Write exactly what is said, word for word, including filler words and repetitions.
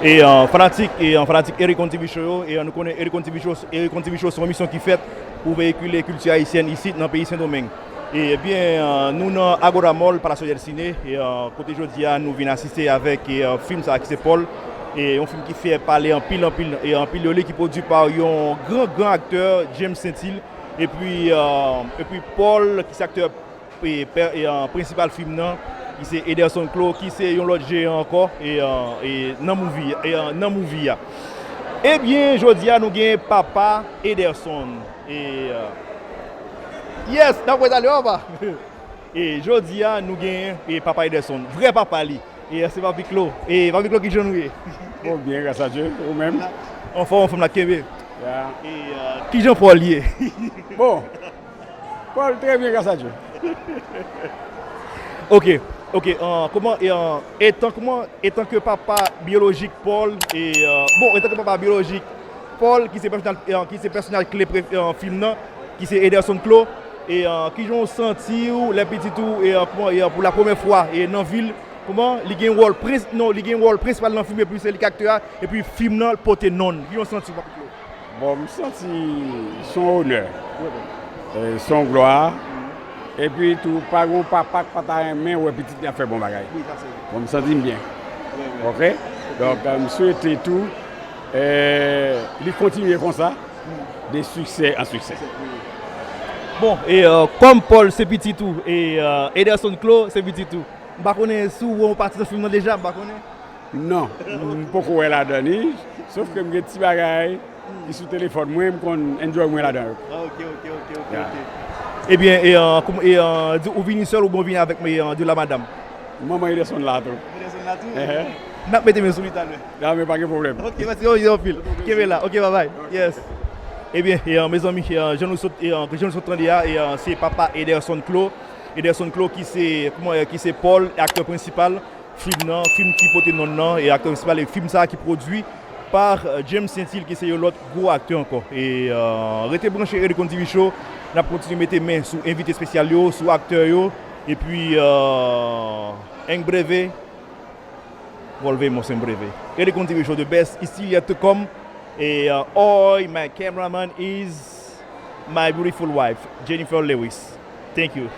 E uh, fanatik, e uh, fanatik Ericon T V Show yo, e uh, nou konnen Ericon T V Show, Ericon T V Show se yon emisyon ki fèt pou veyikile kilti ayisyèn isit nan peyi Sendomeng. E byen, uh, nou nan Agora Mall, Palacio del Cine, e uh, kote jodi a nou vin asiste avèk e uh, fim sa ki se Paul, e yon fim ki fè pale anpil, anpil, e anpil de li, ki pwodui pa yon gran, gran aktè, James Saintil, epi, uh, epi Paul, ki se aktè e, pè- e, uh, prensipal fim nan, ki se Ederson Clos, ki se yon lòt jeyan ankò, e, uh, e nan movie, e, uh, nan movie a. Ebyen, jodi a nou gen papa Ederson. E, uh, yes, n ap wè talè, papa. E jodi a nou gen e papa Ederson, vrè papa li. E uh, se Papi Clos. E Papi Clos, ki jan nou ye? Bon, byen, gras a Dye. Ou menm? Anfòm, anfòm la kenbe. Ya. E uh, ki jan Paul ye? Bon, Paul, trè byen, gras a Dye. Ok, ok. Uh, kòman, e, uh, etan, kòman, etan ke papa biyolojik Paul, e, uh, bon, etan ke papa biyolojik Paul, ki se pèsonaj, e, uh, ki se pèsonaj kle pre- e, uh, fim nan, ki se Ederson Clos, e, uh, ki jan w santi w lè pitit ou, e, uh, kòman, e, uh, pou la premyè fwa, e, nan vi l, kòman, li gen wòl prens- non, li gen wòl prensipal nan fim, epi se li ki aktè a, epi fim nan pote non l. Ki jan w santi w, Papi Clos? Bon, m santi se yon onè. E, se yon glwa. Epi tou, pa gen yon papa k pa ta renmen wè pitit li ap fè bon bagay. Bon, m santi m byen. Ok? Donk, e, m swete tou, e, li kontinye konsa, de siksè an siksè. Bon, e, e, kòm Paul se pitit ou, e, e, Ederson Clos se pitit ou, m pa konnen si w wè yon pati nan fim nan deja, m pa konnen. Non, m poko wè ladan li, sof ke m gen ti bagay ki sou telefòn mwen, m konn enjoy mwen ladan yo. Ah, ok, ok, ok, ok, ok. Ebyen, e, e, kòm- e, e, di- ou vini sèl oubyen ou vini avèk e, e, de la madam? Manman Ederson la tou. Ederson la tou? Ehe. N ap mete men sou li talè. Ya, men pa gen pwoblèm. Ok, mèsi anpil. Kenbe la. Ok, bye bye. Yes. Ebyen, e, e, mezanmi, e, e, jan nou sot, e, e, jan nou sot tande a, e, e, se papa Ederson Clos. Ederson Clos ki se, kòman, e, ki se Paul, aktè prensipal fim nan, fim ki pote non nan, e aktè prensipal, e fim sa a ki pwodui pa, e, James Saintil, ki se yon lòt gwo aktè ankò. E, e, rete branche Ericon T V Show, n ap kontinye mete men sou envite espesyal yo, sou aktè yo, epi, e, en breve, volvemos en breve. Ericon T V Show, the best is still yet to come. E, e, oi, my cameraman is my beautiful wife, Jennifer Lewis. Thank you.